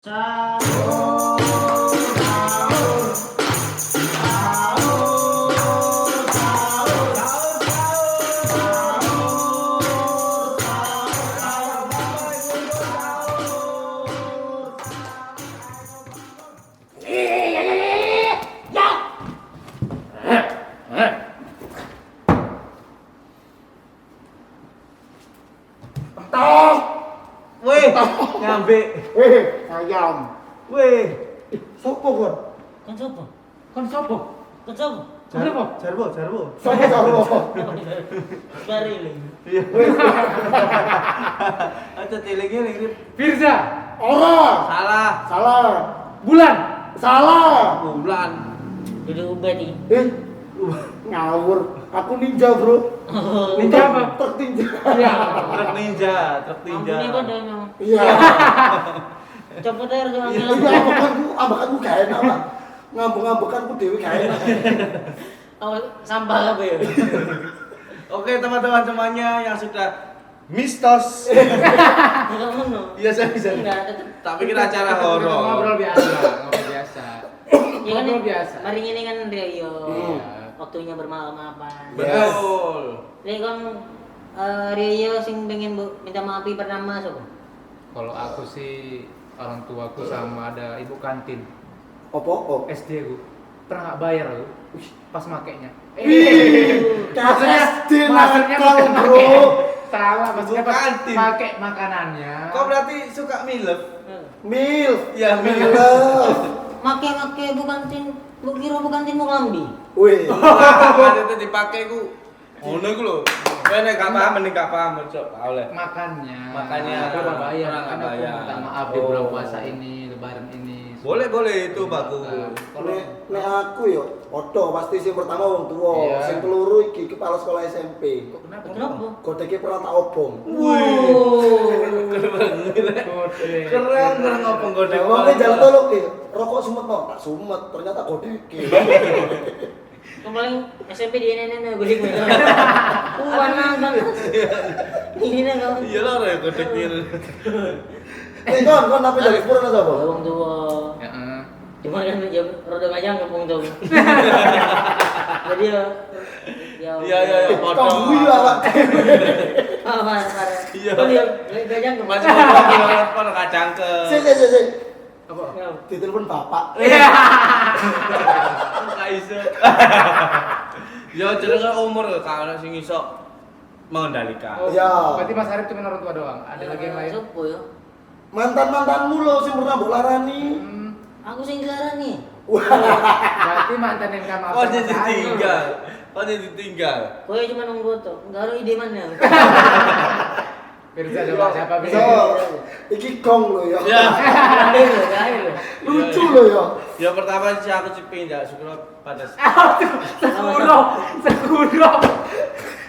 Sahur, sahur, sahur, sahur, sahur, sahur, sahur. Tok. Weh, nyambe. Ayam. Weh, Sopo kon? Kon sopo? Kon sopo? Kon sopo? Kenapa? Jarwo, jarwo. Sopo sopo? Bari lho. Iya. Aja telinge ning Firza, Ora. salah. Salah. Bulan, Salah. Bulan. Duduk ubet iki. Eh, ngawur. Aku ninja, Bro. Ninja apa? Truk ninja. Ya. Truk ninja, truk ninja. Ambune padha memang. Iya. Copot ae rada Iya, angel. ambekanku, ambekanku gak enak, Pak. Ngambung-ngambekanku dhewe gak enak. Awal sampah apa ya? Oke, teman-teman semuanya yang sudah mistos. Enggak ngono. Iya, saya bisa. Enggak, tetep. Tak pikir acara horor. Ngobrol biasa, ngobrol biasa. Ya kan Ngobrol biasa. mari ngene kan Rio. Iya. Waktunya bermaaf-maafan. Betul. Lek kon Rio sing pengen minta maaf pertama sapa? Kalau aku sih orang tuaku sama ada ibu kantin Opo? Oh. SD aku pernah nggak bayar aku pas makainya. Wih, SD maksudnya nakal, bukan Bro. make. Salah, maksudnya Ibu pas kantin. pakai makanannya. Kau berarti suka milf? Milf. Ya, milf. Milf. Make-make bu kantin, bu kira bu kantin mau klambi. Wih. Wah, itu dipakai ku. Ngono iku lho. Kowe nek gak paham mending gak paham, cok. Gak oleh. Makannya. Makannya. Aku nggak bayar, Orang nggak kan aku bayar. minta maaf di bulan Oh. puasa ini, lebaran ini. Boleh, boleh itu bagus. Kalau Nek nek aku yo padha pasti sing pertama wong tuwa, Iya. sing keloro iki kepala sekolah SMP. kok kenapa? Kenapa? Godeke pernah tak obong. Kode. Keren, keren ngomong godek. Wong ki jalan tolong ki, rokok sumet no, tak sumet, ternyata godeke. Kau paling SMP di NNN gue gue. Warna banget. Ini nih kau. Iya lah, ya godek ini. Eh kon, kon apa dari sepuro sapa? Wong tua. Heeh. Cuma kan ya roda ngajang ke wong tua. Jadi ya ya. Iya, iya, iya, Kok guyu awak. Parah, parah. Iya. Kau dia ngajang ke Masih ngomong kono kacang ke. Sik sik sik sik. Apa? Ditelepon bapak. Gak iso. Ya jenenge umur gak ono sing iso mengendalikan. Oh, Iya. Berarti Mas Arif cuma orang tua doang. Ada lagi yang lain? Sopo ya? Mantan-mantanmu lho sing pernah mbok larani. Hmm, Aku sing dilarani. berarti mantan yang kamu Kok jadi ditinggal? Kok jadi ditinggal? Kowe cuma nunggu tuh. Enggak ada ide mana. Firza coba siapa So, Firza? iki gong lho ya. Ya. Ayo lho, ayo lho. Lucu lho ya. Ya pertama sih aku sih pengen njaluk syukur pada Sepuro, sepuro,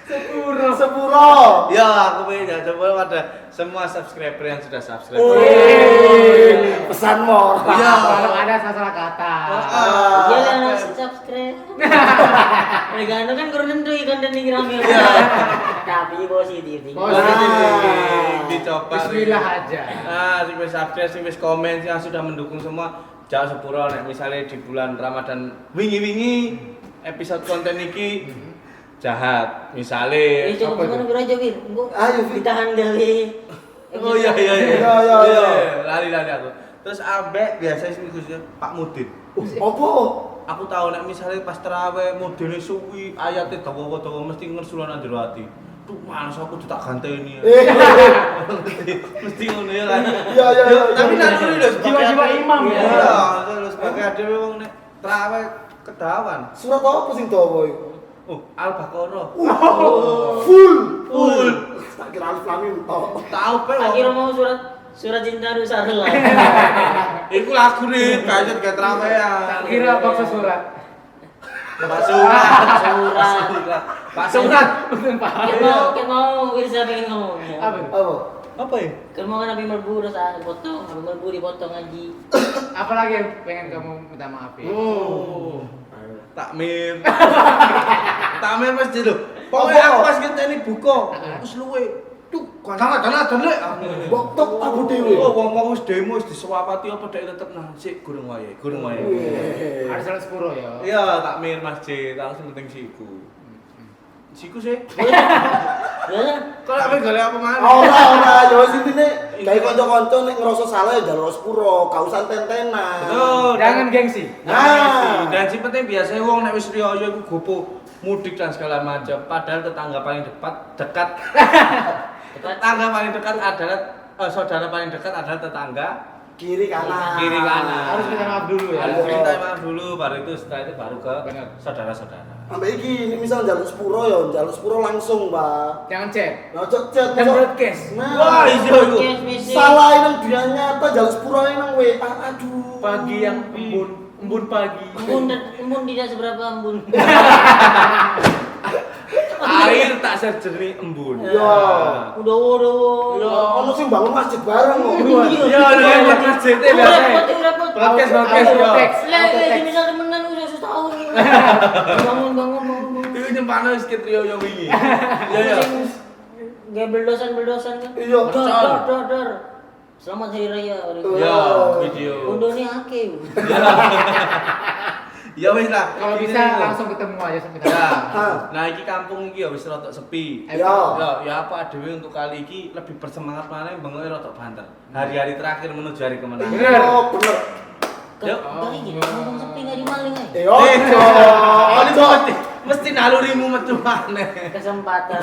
sepuro. Sepuro. Ya aku pengen njaluk syukur pada semua subscriber yang sudah subscribe. Wih, pesan moral. Iya. Kalau ada salah kata. Ah. Iya lah, subscribe. Mereka anu kan kurang tentu konten ini rame. Tapi positif. Positif. Positif dicoba. Bismillah aja. Nah, sing wis subscribe, sing wis komen, yang sudah mendukung semua, jangan sepuro nek misalnya di bulan Ramadan wingi-wingi episode konten iki jahat, misalnya. Eh cukup Apa itu? cuma nunggu aja, Wir. Engko Ayo, Wir. ditahan dari. Oh iya iya iya. Iya, iya, iya. Lali-lali aku. Terus ambek biasa sing khususnya Pak Mudin. Opo? Aku tahu nek misalnya pas terawih modele suwi, ayate dawa-dawa mesti ngersulan nang jero ati. Tuh males aku tak ganteni. Eh, Mesti ngono ya kan. Iya, iya, iya. Tapi naluri lho sebagai Jiwa-jiwa imam ya. Iya, lho sebagai adewe wong nek terawih kedawan. Surat apa sing dawa iku? Oh, Al-Baqarah. Full. Full. Tak kira alif lam mim tok. Tahu pe Tak wong. kira mau surat surat cinta rusak lah. Iku lagu nih, kayaknya tiga terawih. Tak kira bakso surat. Pak Surat. Surat. Surat. Pak Surat. Betul Pak. Kayak mau Wirza pengen ngomong ya. Apa? Apa? Apa ya? Kan mau kan Nabi melbu terus ah, dipotong, Nabi melbu dipotong ngaji. Apalagi yang pengen kamu minta maafin? Oh. Takmir. Takmir masjid lho. Pokoknya aku pas ngenteni buka, wis luwe. Tuk. Sangat dan dan lek. Mbok tok aku dhewe. Oh, wong-wong wis demo wis disewapati apa dek tetep nang sik gurung wae, gurung wae. Harus salat sepuro ya. Iya, takmir masjid, aku sing penting siku. Siku sih. Ya. Kalau aku golek apa maneh? Ora ora ya wis intine gawe kanca-kanca nek ngerasa salah ya njaluk sepuro, gak usah ten-tenan. Betul. Jangan gengsi. Nah. Dan sing penting biasanya wong nek wis riyo iku gopo mudik dan segala macam. Padahal tetangga paling dekat tetangga paling dekat adalah saudara paling dekat adalah tetangga Kiri kanan. kiri kanan. Harus minta maaf dulu ya. Harus minta maaf dulu, baru itu setelah itu baru ke Benar. saudara-saudara. Ambek iki nek misal njaluk sepuro ya njaluk sepuro langsung, Pak. Jangan chat. Nah, cek cek. Dan broadcast. Nah. Wah, iya iku. Podcast misi. Salah nang dunia nyata njaluk sepuro nang WA. Aduh. Pagi yang embun, embun pagi. Embun embun tidak seberapa embun. Air tak sejernih embun. Iya. Udah udah. Iya, ono sing bangun masjid bareng kok. Iya, iya, masjid e biasa. Repot, repot. Podcast, podcast, Auto yo. text. Lah, lah, misal temenan udah setahun. Bangun, bangun, bangun, bangun. Iku nyempano wis ket riyo yo wingi. Iya, iya. Gak beldosan-beldosan kan? Iya. Dor, dor, dor, dor. Selamat Hari Raya. Iya, video. Undone akeh. Ya wis lah. Kalau bisa langsung ketemu aja sama kita. Ya. Hah. Nah, iki kampung iki ya wis rodok sepi. Iya. Ya, ya apa dhewe untuk kali iki lebih bersemangat maneh bengoke rodok banter. Hari-hari terakhir menuju hari kemenangan. Bener. Oh, bener. Yuk. Gak iki, ngomong sepi gak dimaling ae. Eh, ojo. Ojo. Mesti nalurimu metu maneh. Kesempatan.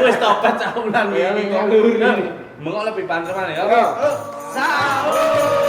Wis tobat cah wulan Iya, wingi kok. naluri. Bengok lebih banter maneh ya. Iya. Sahur.